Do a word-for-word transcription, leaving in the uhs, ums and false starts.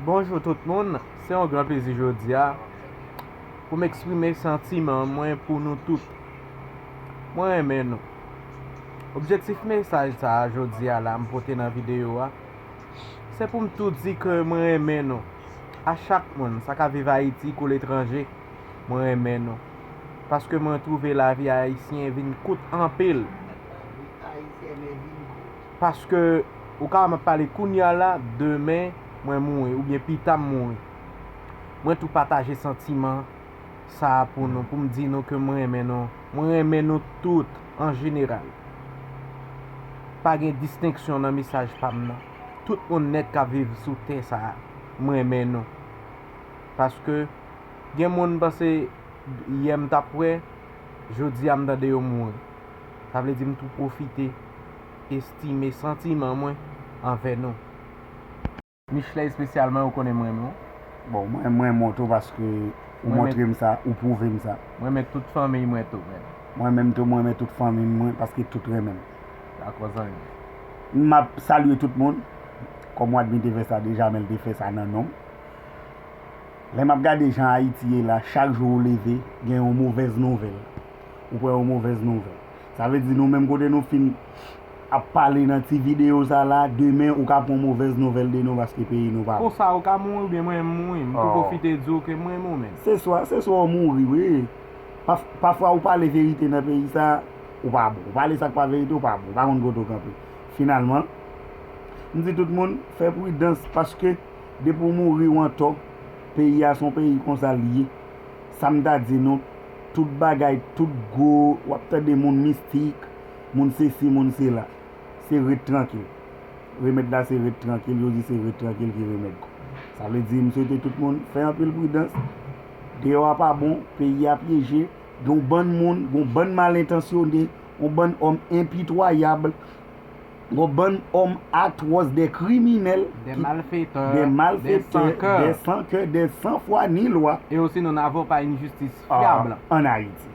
Bonjou tout moun, se yon gran plezi jodi a pou m eksprime santiman mwen pou nou tout. Mwen renmen nou. Objektif mesaj sa a jodi a la m pote nan videyo a, se pou m tou di ke mwen renmen nou. A chak moun, sa ka viv Ayiti kou letranje, mwen renmen nou. Paske mwen twouve lavi ayisyen vin kout anpil. Paske ou ka wè m ap pale kounye a la, demen mwen mouri, oubyen pita m mouri. Mwen tou pataje santiman sa a pou nou, pou m di nou ke mwen renmen nou. Mwen renmen nou tout an jeneral. Pa gen distenksyon nan mesaj pa m nan. Tout moun nèt k ap viv sou tè sa a, mwen renmen nou. Paske gen moun panse yè m t ap wè, jodi a m tande yo mouri. Sa vle di m tou pwofite estime santiman mwen anvè nou. Michley espesyalman, ou konnen m renmen w. Bon, mwen, mwen renmen w tou paske ou montre m sa, ou pwouve m sa. Mwen renmen tout fanmiy mwen tou, men. Mwen menm tou, mwen renmen tout fanmi m mwen paske tout renmen m. Dakò, zanmi. M ap salye tout moun. Kòm Wadmi te fè sa deja, men l te fè sa nan non m. Lè m ap gade jan Ayiti ye la, chak jou ou leve, gen yon movèz nouvèl. Ou pran yon movèz nouvèl. Sa vle di nou menm kote nou fin ap pale nan ti videyo sa la, demen ou ka pran movèz nouvèl de nou paske peyi nou pa bon. Konsa ou ka mouri oubyen mwen m mouri, m tou pwofite di w ke mwen renmen w, men. Se swa, se swa ou mouri, wi. Paf-, pafwa ou pale verite nan peyi sa, ou pa bon. Ou pale sa k pa verite, ou pa bon. Ou pa konn kote w kanpe. Finalman, m di tout moun, fè pridans paske depi w mouri, w antò. Peyi a se yon peyi konsa l ye. Sa m ta di nou, tout bagay, tout gwo, w ap tande moun mistik, moun sesi, moun sela. Se ret trankil. Remèd la se ret trankil, yo di se ret trankil ki remèd. Sa vle di, m swete tout moun fè anpil pridans. Deyò a pa bon, peyi a pyeje, gen yon bann moun, gen yon bann malentansyone, yon bann òm enpitwayab, yon bann òm atwòs, de kriminèl, de malfetè, de malfetè, de sankè, de sankè, de sanfwa ni lwa. E osinon, n avè w pa yon jistis fyab. An Ayiti.